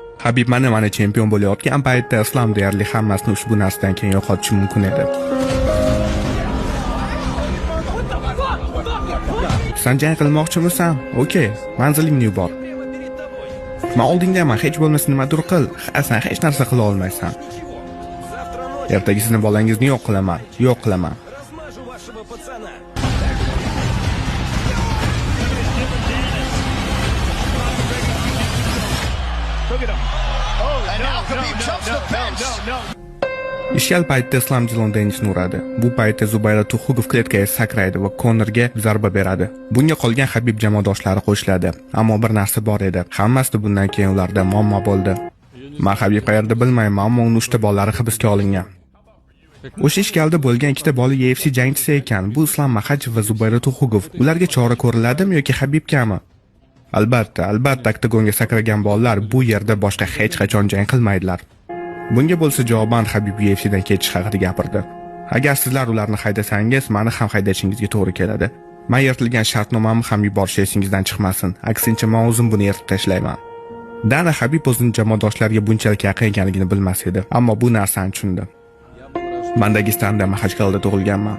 Habib mana chempion bo'layotgan paytda Islom deyarli hammasini ushbu narsadan keyin yo'qotishi mumkin edi. San jang qilmoqchimisan? Okey, manzilingni yubor. Men oldingdaman, hech bo'lmasa nimadir qil. Ha, sen hech narsa qila olmaysan. Ertaga sizni bolangizni yo'q qilaman, yo'q qilaman. Размажу вашего пацана. And now Khabib jumps the fence. Ishkal paytda Islom Jilon Denisni uradi. Bu paytda Zubayra Tuxugov kletkaga sakraydi va Konorga zarba beradi. Bunga qolgan Habib jamoadoshlari qo'shiladi. Ammo bir narsa bor edi. Hammasida bundan keyin ularda muammo bo'ldi. Men Habib qayerda bilmayman, ammo uni 3 ta bolalari hibsga olingan. O'sha ishkalda bo'lgan ikkita bola UFC jangchisi ekan. Bu Islom Maxachev va Zubayra Tuxugov. Ularga chora ko'riladimi yoki Habibgami? Albatta, albatta oktagonga sakragan bolalar bu yerda boshqa hech qachon jang qilmaydilar. Bunga bo'lsa javoban Habib UFCdan ketish haqida gapirdi. Agar sizlar ularni haydasangiz, meni ham haydashingizga to'g'ri keladi. Men yirtilgan shartnomamni ham yuborish esingizdan chiqmasin. Aksincha, men o'zim buni yirtib tashlayman. Dana Habib o'zini jamoadoshlariga bunchalik yaqin ekanligini bilmas edi, ammo bu narsani tushundi. Men Dagestanda Maxachkalada tug'ilganman.